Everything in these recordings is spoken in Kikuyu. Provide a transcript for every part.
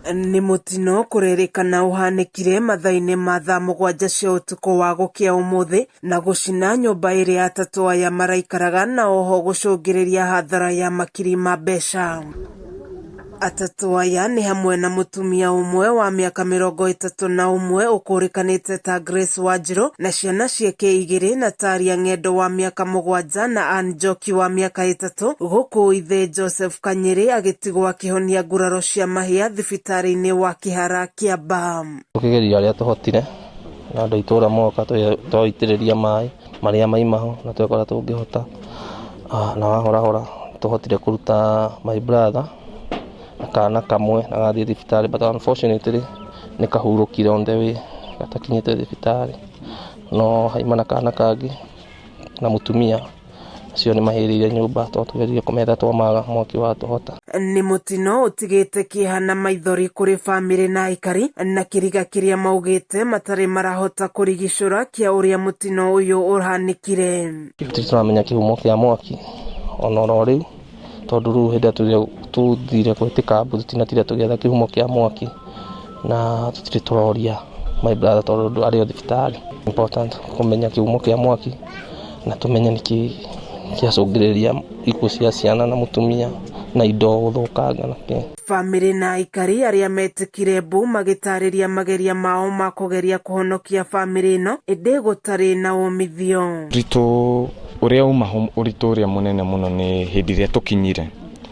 Nĩ mũtino kũrerĩkana ũhanĩkire mathaa-inĩ ma thaa 7 cia ũtukũ wa gũkĩa ũmũthĩ na gũcina nyũmba ĩrĩa atatũ aya maraikaraga na oho gũcũngĩrĩria hathara ya makiri ma mbeca. Atatũ aya nĩ hamwe na mũtumia ũmwe wa mĩaka 31 ũkũrĩkanĩte ta Grace Wanjirũ na ciana ciake igĩrĩ Natalia Ng'endo wa mĩaka 7 na Ann Njoki wa mĩaka 3, gũkũ ithe Joseph Kanyĩrĩ agĩtigwo akĩhonia nguraro cia mahĩa thibitarĩ-inĩ wa Kĩhara Kĩamba. Tũkĩgeria ũrĩa tũhotire na andũ a itũra moka twaitĩrĩria maĩ marĩa maima ho na tweka ũrĩa tũngĩhota na wahorahora tũhotire kũruta my brother na kana kamwe na gathiĩ thibitarĩ, but unfortunately nĩ kahurũkire on the way gatakinyĩte thibitarĩ, no haima na kana kangĩ na mũtumia, acio nĩ mahĩrĩire nyũmba tondũ tũgeririe kũmetha twamaga mwaki watũhota. Nĩ mũtino ũtigĩte kĩeha na maithori kũrĩ bamĩrĩ na aikari na kĩriga kĩrĩa maugĩte matarĩ marahota kũrigicũra kĩa ũrĩa mũtino ũyũ ũhanĩkire. Tũtirĩ tũramenya kĩhumo kĩa mwaki ona oro rĩu, tondũ rĩu hĩndĩ ĩrĩa tũthire gwĩtĩka mbu tũtinatire tũgĩetha kĩhumo kĩa mwaki na tũtirĩ tũroria my brother tondũ arĩ o thibitarĩ. Important kũmenya kĩhumo kĩa mwaki na tũmenye nĩkĩ kĩacũngĩrĩria ikuũ cia ciana na mũtumia na indo gũthũkanga na kĩ. Bamĩrĩ na aikari arĩa metĩkire mbu magĩtarĩria mageria mao ma kũgeria kũhonokia bamĩrĩ ĩno ĩndĩ gũtarĩ na umithio. Ũritũ ũrĩa uma ũritũ ũrĩa mũnene mũno nĩ hĩndĩ ĩrĩa tũkinyire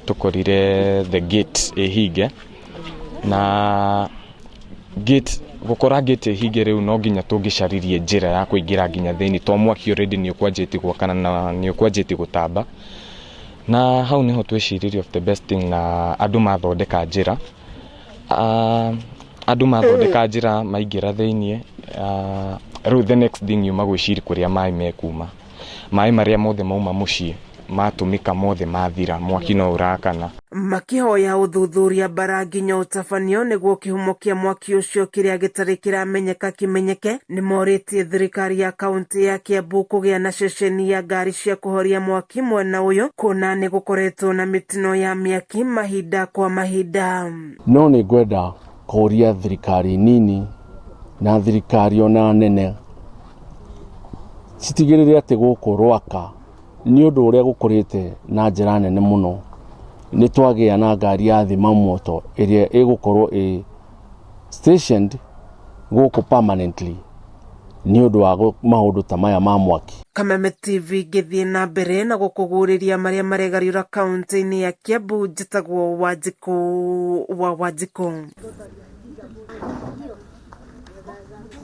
tũkorire the gate ĩhinge, na gate gũkora gate ĩhinge rĩu no nginya tũngĩcaririe njĩra ya kũingĩra nginya thĩinĩ to mwaki already nĩ ũkwanjĩtie gwakana na nĩ ũkwanjĩtie gũtamba, na hau nĩho tweciririe of the best thing na andũ mathondeka njĩra, andũ mathondeka njĩra maingĩra thĩinĩ, rĩu the next thing yuma gwĩciria kũrĩa maĩ mekuma, maĩ marĩa mothe mauma mũciĩ matũmĩka mothe mathira mwaki no ũrakana. Makĩhoya ũthuthuria mbara nginya ũtabanio nĩguo kĩhumo kĩa mwaki ũcio kĩrĩa gĩtarĩ kĩramenyeka kĩmenyeke. Nĩmorĩtie thirikari ya kaunti ya Kiambu kũgĩa na ceceni ya ngari cia kũhoria mwaki mwena ũyũ kuona nĩ gũkoretwo na mĩtino ya mĩaki mahinda kwa mahinda. No nĩ ngwenda kũria thirikari nini na thirikari ona nene citigĩrĩre atĩ gũkũ Rwaka nĩ ũndũ ũrĩa gũkũrĩte na njĩra nene mũno, nĩ twagĩa na ngari ya thima moto ĩrĩa ĩgũkorwo ĩ stationed gũkũ permanently nĩ ũndũ wa maũndũ ta maya ma mwaki. Kameme TV ngĩthiĩ na mbere na gũkũgũrĩria marĩa maregariũra kaunti-inĩ ya Kiambu, njĩtagwo Wanjikũ wa Wanjikũ.